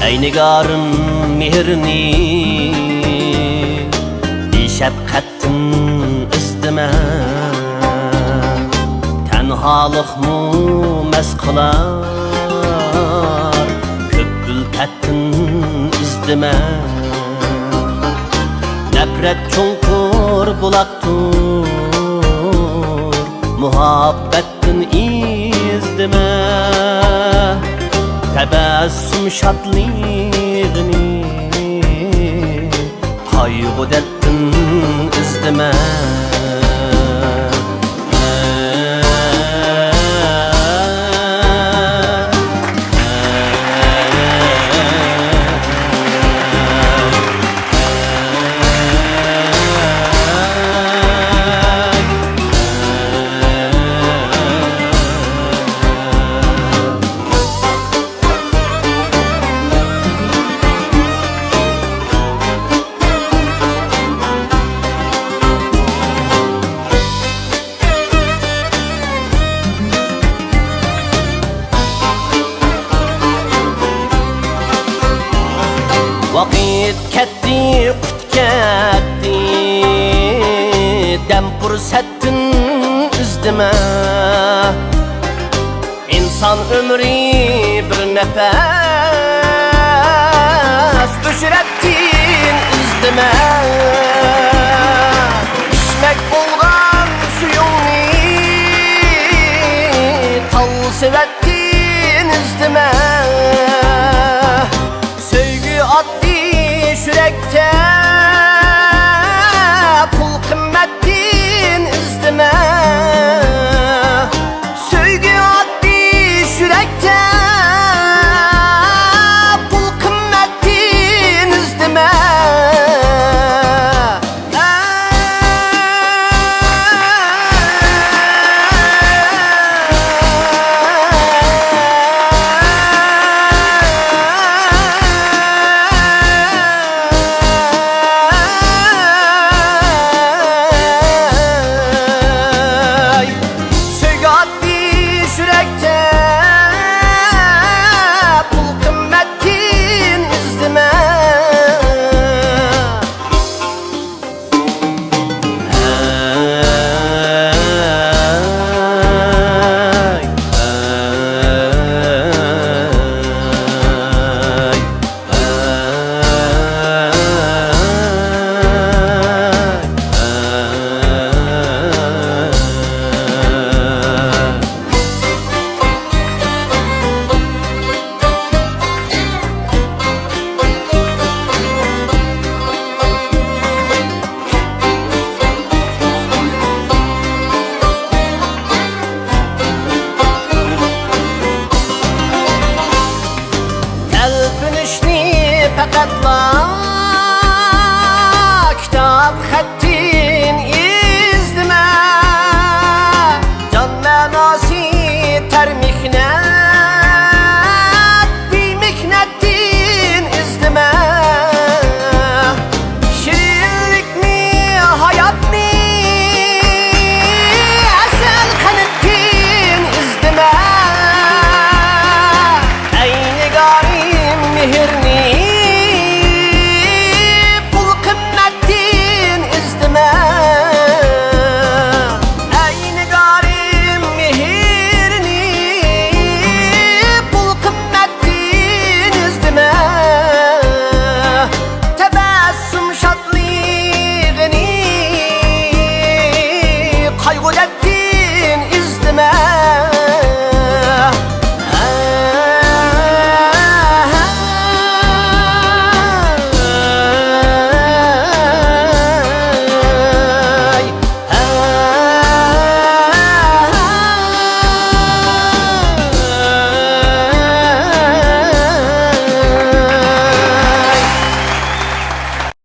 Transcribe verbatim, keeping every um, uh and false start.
ئەي نىگارىم، مېھىرنى بىشەپقەتتىن ئىزدىمە، تەنھالىقمۇ مەس قىلار، كۆپ ئۈلپەتتىن ئىزدىمە. نەپرەت چوڭقۇر بۇلاقتۇر، مۇھەببەت ئىزدىمە، تەبەسسۇم شادلىقىنى، قايغۇ دەردتىن ئىزدىمە. ۋاقىت كەتتى، قۇت كەتتى، دەم پۇرسەتتىن ئىزدىمە. ئىنسان ئۆمرى بىر نەپەس، ئۆچرەتتىن ئىزدىمە. پىشمەك بولغان سۈيۈڭنى تال سېۋەتتىن ئىزدىمە. سۆيگۈ ئاددىي يۈرەكتە پۇل قىممەتتىن ئىزدىمە. سۆيگۈ ئاددىي يۈرەكتە پۇل قىممەتتىن ئىزدىمە. سۆيگۈ ئاددىي يۈرەكتە پۇل قىممەتتىن ئىزدىمە. تەلپۈنۈشنى پەقەتلا